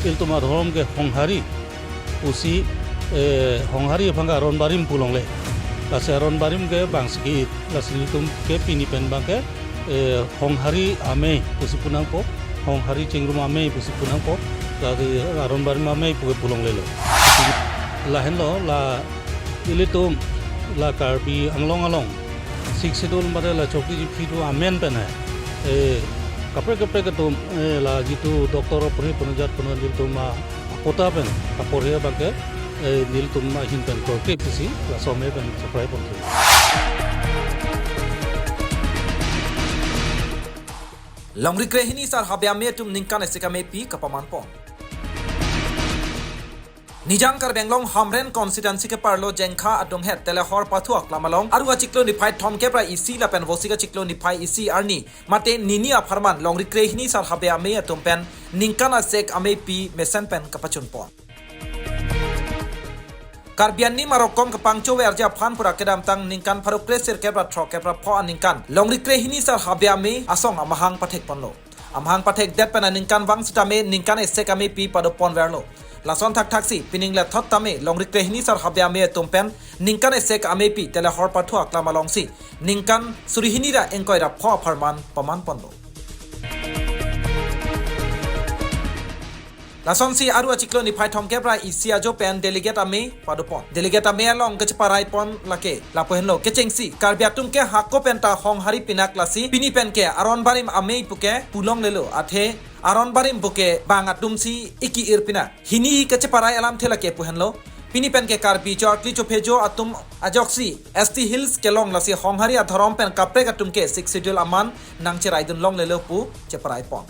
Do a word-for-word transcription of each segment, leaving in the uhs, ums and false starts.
ilitum adhorom ke Honghari pusi, eh, Honghari aphan ke aron barim pu longle. Lasi aron barim ke bangsi ke-ir, lasi ilitum ke pini pen abang ke, eh, Honghari Amei pusi pu nangpo, Honghari Chingrum Amei pusi pu nangpo, lasi aron barim amei pu ke pu longlelo. Lahenlo, la ilitum la Karbi Anglong along Sixth Schedule mate la chokri chiphi atum amen pen hai, eh, kaprek kaprek atum, eh, la jitu doctor apor apor ajat apor ilitum a-quota pen apor abang ke, eh, ilitum ahin pen korte pusi laso amei pen cheprai pon. Longri krehini sar habe amei atum ningkan isi ameipi kapaman pon. Nijang Karbi Anglong Hamren constituency keparlo Jengkha adunghet Telehor pathu aklam along aru achiklo niphai thomkep ra isi lapen vosik achiklo niphai isi arni mate nini apharman longri krehini sar habe amei atum pen ningkan asek ameipi mesen pen kapachun pon. Karbi anim arokom kapangcho verji aphan pura kedamtang ningkan pharo kre sirkep ra throkkep ra pho aningkan longri krehini sar habe amei asong amahang pathek ponlo. Amahang pathekdet pen aningkan vang sitame ningkan isi ameipi pado pon verlo. Lason thakthak si pining lethot tame longri krehini sar habe amei atum pen ningkan isi ameipi Telehor pathu aklam alongsi ningkan suri hini ra ingkoi ra pho apharman paman ponlo. Lasonsi aru achiklo niphai thomkep ra isi ajo pen delegate amei pado pon. Delegate amei along kacheparai pon lake lapu henlo, kechengsi Karbi atum ke hako penta Honghari pinak lasi pini pen ke aron barim amei pu ke pu longlelo, athe aron barim pu ke bang atumsi iki-ir pinak. Hini kacheparai alamthe lake pu henlo. Pini pen ke Karbi chokri chiphi ajo atum ajoksi S T Hills kelong lasi Honghari adhorom pen kaprek atum ke Sixth Schedule aman nangcherai dun longlelo pu cheparai pon.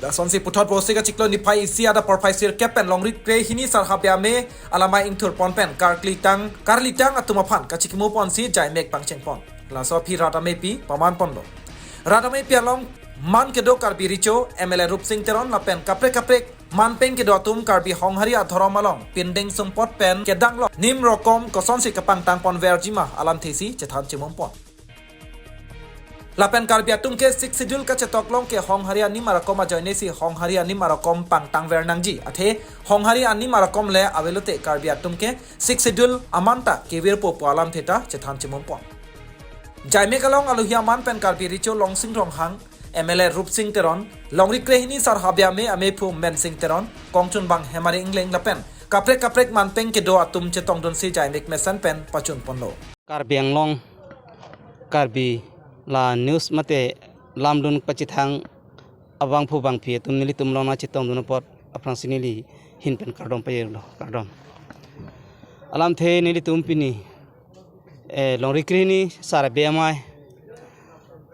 Lasonsi puthot vosik achiklo niphai isi adap porphai sirkep pen longri krehini sar habe amei alamai ingthur pon pen karklitang karlitang atum aphan kachikimo ponsi jaimek pangcheng pon. Laso aphi rat ameipi paman ponlo. Rat ameipi along man kedo Karbi Recho, M L A Rupsing Teron lapen kaprek kaprek manpeng kedo atum Karbi Honghari adhorom along pindeng sumpot pen kedang lo nim rokom kosonsi kapangtang pon verji ma alamthe si chethan chimum pon. Lapen Karbi atum ke Sixth Schedule kachetok along ke Honghari anim arokom ajoine si Honghari anim arokom pangtang ver nangji, athe Honghari anim arokom le avelote Karbi atum ke Sixth Schedule amanta kevirpo pu alamthe ta chethan chimum pon. Jaimek along alohi aman pen Karbi Recho Longsing Ronghang, M L A Rupsing Teron, longri krehini sar habe amei ameiphu Mensing Teron, kongchunbang Hemari Engleng lapen kaprek kaprek manpeng kedo atum chetongdunsi jaimek mesen pen pachun ponlo. Karbi Anglong, Karbi la news mate lamdun pachethang abangphu bangphi atum nelitum along nangchetongdun apot aphrangsi neli ahin pen kardom pajirlo, kardom. Alamthe nelitum pini, eh, longri krehini sar habe amei,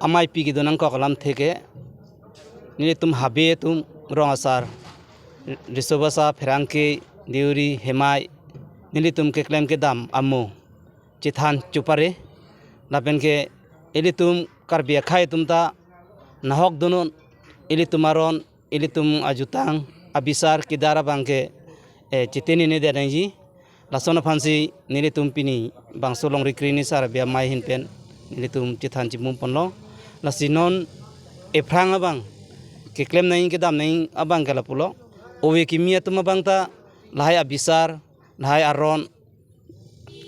ameipi kedo nangkok alamthe ke nelitum habe atum rong asar, riso basa, pherangke, deuri, hemai, nelitum keklem kedam amo chethan chupare, lapen ke ilitum Karbi akhei atum ta nahok dunnon, ilitum aron, ilitum ajutang, abisar kedar abang ke, eh, chitini ne de nangji. Lason aphansi nelitum pini bangso longri krehini sar habe amei ahin pen nelitum chethan chimum ponlo. Lasi non ephrang abang keklem nangji kedam nangji abang ke lapulo. Ove kimi atum abang ta lahai abisar, lahai aron,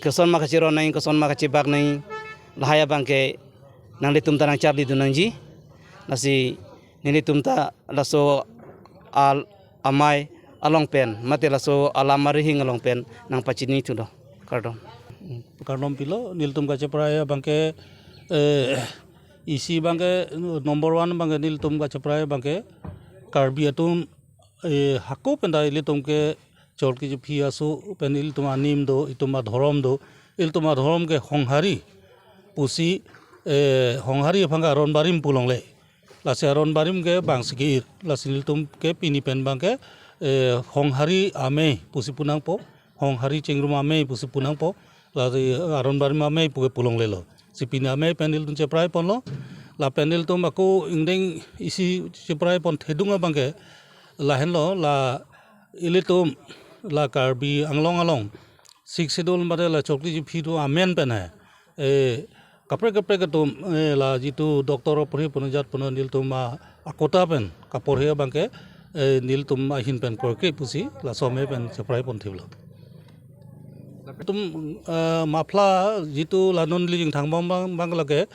koson ma kacheron nangji, koson ma kachebak nangji, lahai abang ke nanglitum ta nangcharlidun nangji. Lasi nelitum ta laso al amei along pen mate laso alam arihing along pen nangpachinithulo. Kardom. Kardom pilo, nelitum kacheprai abang ke, eh, isi abang ke number one abang ke nelitum kacheprai abang ke Karbi atum, eh, hako penta ilitum ke chokri chiphi aso pen ilitum anim do, itum adhorom do, ilitum adhorom ke Honghari pusi, eh, Honghari aphan ke aron barim pu longle. Lasi aron barim ke bangsi ke-ir, lasi nelitum ke pini pen abang ke, eh, Honghari Amei pusi pu nangpo, Honghari Chingrum Amei pusi pu nangpo, lasi aron barim amei pu ke pu longlelo. Si pini amei pen nelitum cheprai ponlo, lapen nelitum ako ingdeng isi cheprai pon thedung abang ke, lahenlo, la ilitum la Karbi Anglong along Sixth Schedule mate la chokri chiphi atum amen pen hai, eh, kaprek kaprek atum, eh, la jitu doctor apor apor ajat apor nelitum a Akota pen kaporhe abangke, eh, nelitum ahin pen korke pusi laso amei pen cheprai pon thiplo. Tum, eh, maphla jitu la non lijing thangbom abang, abang lake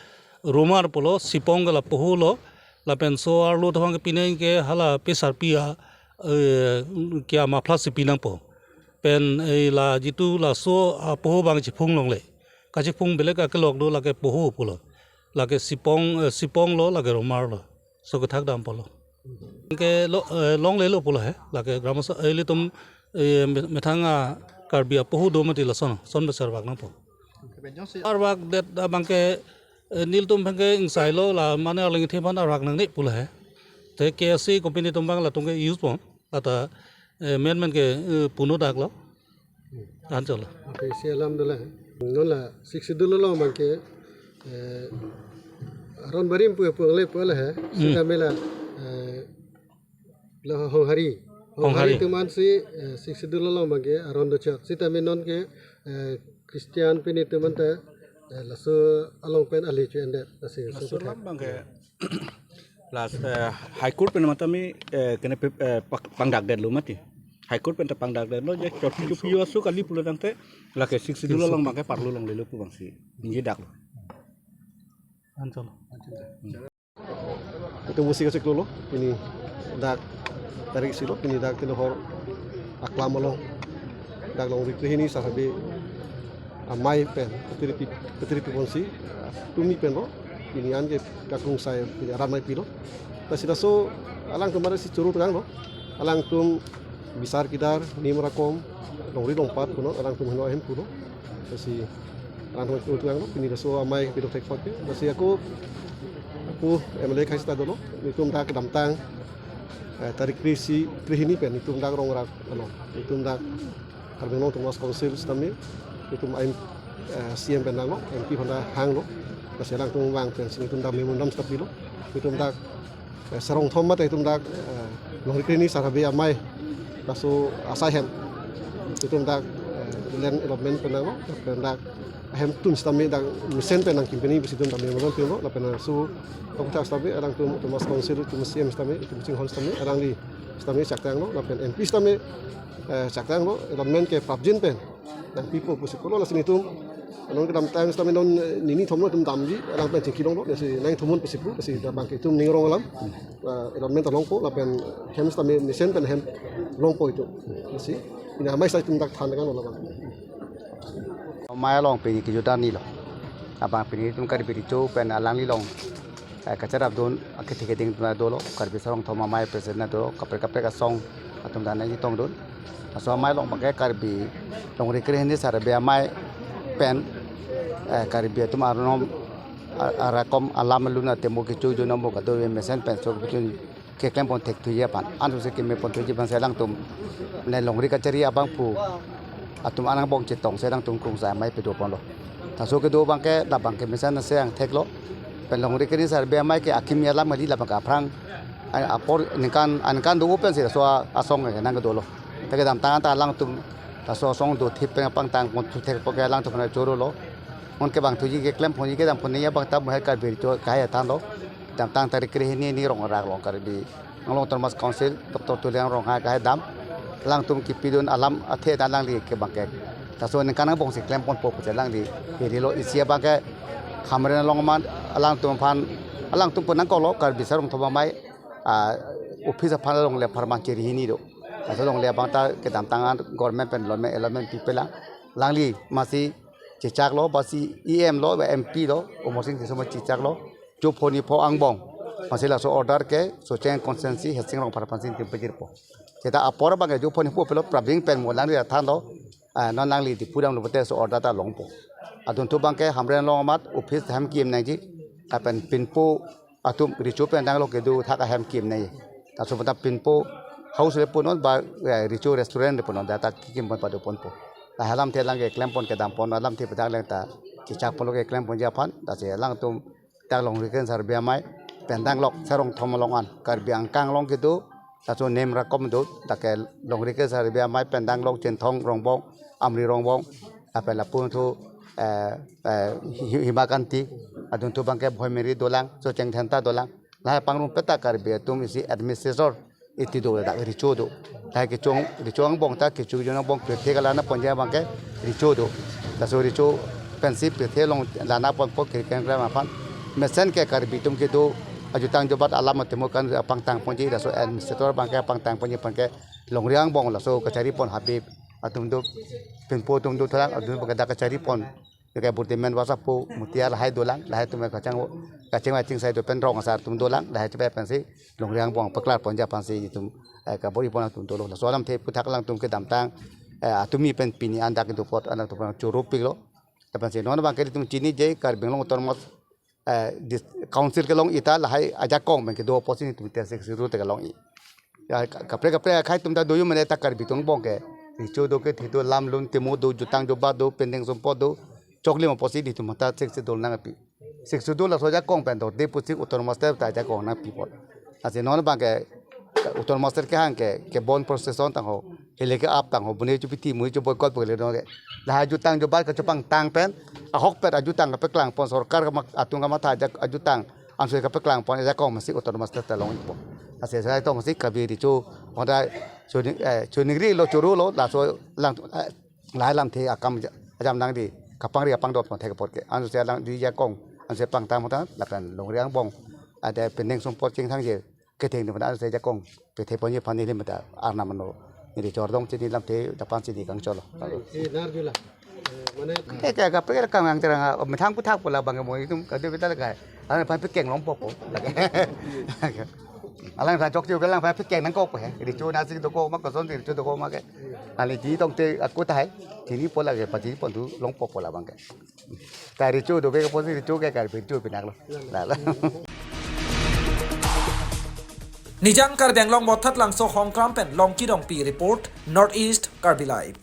rumar pulo, sipong ke la poho lo, lapen so arlo thong ke pineng ke hala pesar pia, eh, kya maphla si pinangpo. Pen, eh, la jitu laso apoho abang chiphung longle. Kachiphung belek akelok do, lake poho pulo. Lake sipong, eh, sipong lo, lake rumar lo. So kethak dam pulo. Ke lo, eh, longlelo pulo he. Lake grama sa, eh, ilitum, eh, me-, methang a Karbi apoho do mati lason, son besar bak nangpo. Arbak det abangke, eh, nelitum abangke ingsai lo, la mane arleng the aphan arbak nangne pulo he. Te K S C company atum abang latum ke use pon. Ata, eh, men men ke, eh, puno dak lo. Anchot lo. Okay, isi alam dolang. Non la Sixth Schedule along abangke, eh, aron barim pu pu le pu le he. Hmm. Sitame la, eh, la Honghari. Honghari. Honghari atum an si, eh, Sixth Schedule along abangke aron dochot. Sitame non ke, eh, Christian pini atum an ta, eh, laso along pen ale chu endet. Lasi laso so alam abangke Plus, eh, High Court pen matami, eh, kene pe, eh, pak-, pangdak detlo mati. High Court pen ta pangdak detlo, je chot chu piyo asu kali pulo tangte, lake Sixth Schedule along abangke parlo longlelo pu abangsi. Ningje dak lo. Anchot lo. Itum musi kachiklo lo, pini dak tarik isi lo, pini dak Telohor aklam along dak longri krehini sar habe amei pen, petiri, petiri ponsi, tumi pen lo, pini an ke kakrungsai, pini arat amei pilo. Lasi laso alangtum mari si choro tang lo, alangtum bisar kidar, nim rakom, longri longpat puno, alangtum heno ahem puno. Lasi alangtum choro tang lo, pini laso amei pidok thek pot ke. Lasi ako, ako M L A khai sita dolo, nelitum dak kedamtang, eh, tarik krehini, krehini pen, nelitum dak rong rak, ano, nelitum dak Karbi Anglong Autonomous Council sitame, itum aim, eh, C M pen nanglo, M P aphan ta hanglo, lasi alangtum vang pensi itum dak memorandum sita pilo, itum dak, eh, sarong thom mate itum dak, eh, longri krehini sar habe amei, laso asai hem, itum dak, eh, land allotment pen nanglo, pen dak ahem atum sitame dak mesen pen nangkim pini pusi itum dak memorandum pilo, lapen laso toktak sitame alangtum Autonomous Council itum C M sitame, itum chinghon sitame, alangli sitame chak tanglo, lapen M P sitame, eh, chak tanglo, allotment ke prapjin pen nangpipo pusi pulo, lasi nelitum, non kedamtang sitame non, eh, nini thomlo itum damji, alang pen chingki longlo, lasi nangthom un pusi pu, lasi dak abangke itum ning arong alam, eh, allotment ta longpo, lapen hem sitame mesen pen hem longpo itum. Lasi, pini amei sita itum dak than kan lo abang. Amei along pini kejut arni lo. Abang pini itum Karbi Recho pen alangli along, eh, kacharap dun, akethe keding atum dolo, Karbi Sarong Thom Amei president dolo, kaprek kaprek asong atum ta nangchetong dun. Laso amei along abangke Karbi longri krehini sar habe amei pen, eh, Karbi atum arnom, a-, arakom alam alun atemo kecho junom bo kado mesen pen so kecho keklem pon thekthuji aphan, anso si keme pon thuji aphan si alangtum, ne longri kachari abangphu atum angbong chetong si alangtum krungsai amei pado ponlo. Laso kedo abangke, la abangke mesen si angthek lo. Pen longri krehini sar habe amei ke akimi alam kali, la abangke aphrang, a-, apor ningkan, aningkan do-o pensi laso a-, asong ke nangkedolo. Ta kedamtang ta alangtum laso asong dothip pen pangtang pon thu thek apot ke alangtum aphan choro lo. Non kevang thuji, keklem ponji, kedam ponji abang ta mo he Karbi Recho kahai than lo. Kedamtang tarik krehini ni rong rak along Karbi Anglong Autonomous Council, Doctor Tuliram Ronghang kahai dam, alangtum kipi dun alam athe ta alangli ke abangke. Laso ningkan angbong si klem ponpo pusi alangli hirilo. Isi abangke Hamren along amat alangtum aphan, alangtum pun nangkoklo, Karbi Sarong Thom Amei, ah, office aphan alongle apharman chiri hini do. Laso alongle abang ta kedamtang an government pen allotment, allotment pipelang. Alangli masi chechaklo, masi E M lo, M P lo, Amarsing Tisso ma chechaklo. Jophonipho angbong, masi laso order ke Socheng constituency Hesing Rongphar aphansi tim pajirpo. Seta apor abangke jophonipho pulo, prapjin pen mo alangli than lo, ah, non alangli Diphu damlo pute laso order ta longpo. Adunthu abangke Hamren along amat office hem ki-em nangji, lapen pinpo atum Recho pen danglo kedo thak ahem ki-em nangji. Laso pata pinpo house le punon ba, eh, Recho restaurant le punon, data kikim pon pado ponpo. La alamthe alangke klem pon kedam pon, alamthe pedang leng ta chechak ponlo keklem ponji aphan, lasi alangtum dak longri krehini sar habe amei pen danglok Sarong Thom along an, Karbi angkang along kedo, laso nem rakom do, dak ke longri krehini sar habe amei pen danglok Chinthong Rongbong, Amri Rongbong, lapen lapu thu, eh, eh, Hi-, Hima Kanti, adunthu abangke Bhoimeri dolang, Socheng Dhenta dolang, Lahai pangrumpet ta Karbi atum isi administrator iti do, ladak recho do. Lahai kechong, recho angbong ta, kecho jun angbong, pirthe kelang ponji abang ke recho do. Laso recho pensi pirthe along lang ponpo, kiri keng kram aphan. Mesen ke Karbi atum kedo ajutang jobat alam atemo kan pangtang ponji, laso administrator abang ke pangtang ponji abang ke longri angbong, laso kachari pon Habib atum do, Pinpo atum do, thalang atum abang ke dak kachari pon. Ke Burdimen Wasapu, Mutiar lahai dolang, lahai atum kachang, kaching waching sai do pen rong asar atum dolang, lahai chepe pensi longri angbong paklar ponji aphansi itum, eh, kabor-i pon atum dolo. Laso alamthe aphuthak alangtum kedamtang, eh, atumi pen pini an dak kedo apot alangtum pen choro piklo. Lapensi non abang ke itum chiniji Karbi Anglong Autonomous, eh, dis-, Council kelong-i ta lahai ajakong pen kedo apotsi itum te Sixth Schedule te kelong-i. Ya, ka-, kaprek kaprek akhai atum ta do yo mene ta Karbi atum angbong ke recho do, kethe do, lam lun temo do, jutang jobat do, pending sumpot do, choklim apotsi itum ta Sixth Schedule nangpi. Sixth Schedule laso ajakong pen do, de pusi Autonomous State ta ajakong nangpi apot. Lasi non abang ke Autonomous State kehang ke, ke bandh procession tangho, hele ke-ap tangho, bune chu pithi mu chu boycott pule no ke. Lahai jutang jobat kachepangtang pen, ahokpet ajutang kapeklang pon, sorkar kama-, atum kamatha ajak ajutang, ansi kapeklang pon ajakong masi Autonomous State ta long-i pon. Lasi sai tong masi Karbi recho, honda chuni-, eh, chuningrilo, chorolo, laso alang, eh, lahai alamthe akam ja-, ajam nangdi, kapangri kapangdot pon thek apot ke. Ansi alang di ajakong, ansi pangtang pon ta, lapen longri angbong, ada pending sumpot chingthangje, ketheng ni pada ansi ajakong pirthe ponji aphan neli mata arnam ano. Neli chordong chini lamthe dapan chini kangcholo. Eh, narjula. Eh, mane Eh, ke kaprek kam yang terang, ah, methang aphuthak pu la abang mo itum kade beta lagai. Alang aphan pekeng longpo po. Alang aphan chokche ke alang aphan pekeng nangkok po he. Recho nasi dokok ma, koson recho dokok ma ke. Neli di tong te aku tahai. Chini po lage, pati pon tu longpo po la abang ke. Ka recho do be ke pon recho ke ka recho pinaklo. Lalo. Nijang Karbi Anglong Mothatlangso Hongkram pen Longki Rongpi report, North East Karbi Live.